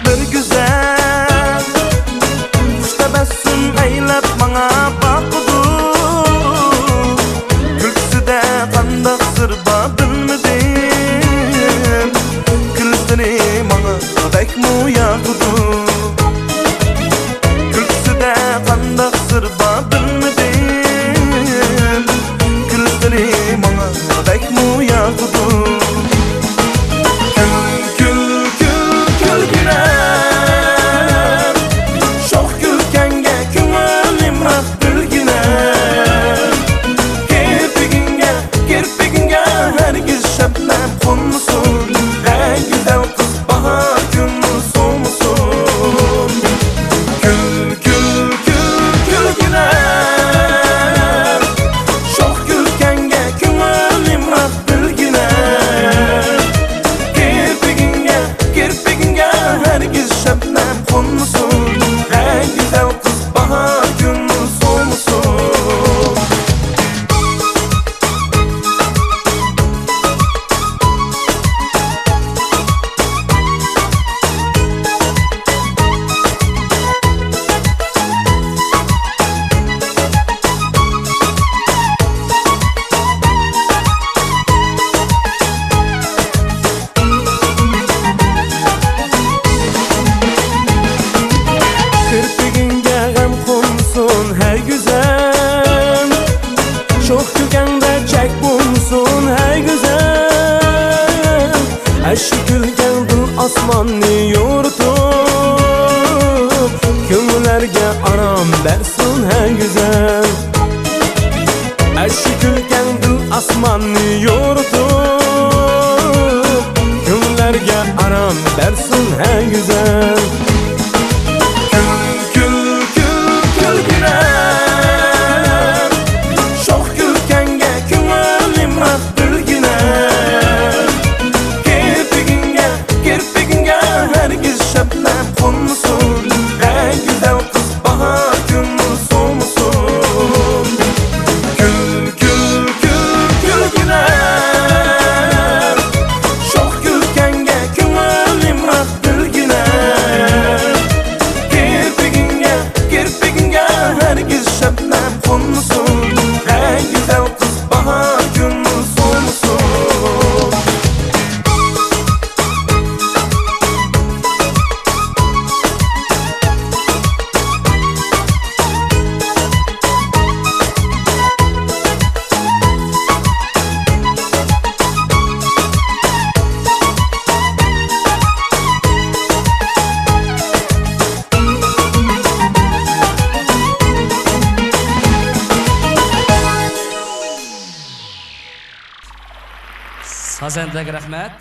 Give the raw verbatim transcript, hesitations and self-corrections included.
بىر گۈزەل خۇش تەبەسسۇم ئەيلەپ ماڭا باقىدۇ. كۈلكىسىدە قانداق سىر بار بىلمىدىم. كۈلكىلىرى ماڭا بەكمۇ ياقىدۇ. كۈلكىسىدە قانداق سىر بار بىلمىدىم. كۈلكىلىرى ماڭا بەكمۇ ياقىدۇ. كۈل، كۈل، كۈل، كۈلگىنە. شوخ كۈلكەڭگە كۆڭلۈم راست بىلگىنە. كىرپىكىڭگە، كىرپىكىڭگە ھەرگىز شەبنەم قونمىسۇن. ئەڭ گۈزەل قىز باھار كۈنى سوۋمىسۇن. كۈل، كۈل، كۈل، كۈلگىنە. شوخ كۈلكەڭگە كۆڭلۈم راست بىلگىنە. كىرپىكىڭگە، كىرپىكىڭگە ھەرگىز شەبنەم قونمىسۇن. ئەڭ گۈزەل قىز باھار كۈنى سوۋمىسۇن. كىرپىكىڭگە غەم قونسۇن ھەي گۈزەل. شوخ كۈلكەڭدە چەك بولسۇن ھەي گۈزەل. ئەشۇ كۈلكەڭ دىل ئاسماننى يورۇتۇپ، كۆڭۈللەرگە ئارام بەرسۇن ھەي گۈزەل. ئەشۇ كۈلكەڭ دىل ئاسماننى يورۇتۇپ، كۆڭۈللەرگە ئارام بەرسۇن ھەي گۈزەل. كۈل، كۈل، كۈل، كۈلگىنە. شوخ كۈلكەڭگە كۆڭلۈم راست بىلگىنە. كىرپىكىڭگە، كىرپىكىڭگە ھەرگىز شەبنەم قونمىسۇن. ئەڭ گۈزەل قىز باھار كۈنى سوۋمىسۇن. كۈل، كۈل، كۈل، كۈلگىنە. شوخ كۈلكەڭگە كۆڭلۈم راست بىلگىنە. كىرپىكىڭگە، كىرپىكىڭگە ھەرگىز شەبنەم قونمىسۇن. ئەڭ گۈزەل قىز باھار كۈنى سوۋمىسۇن. سازەندىلەرگە رەھمەت.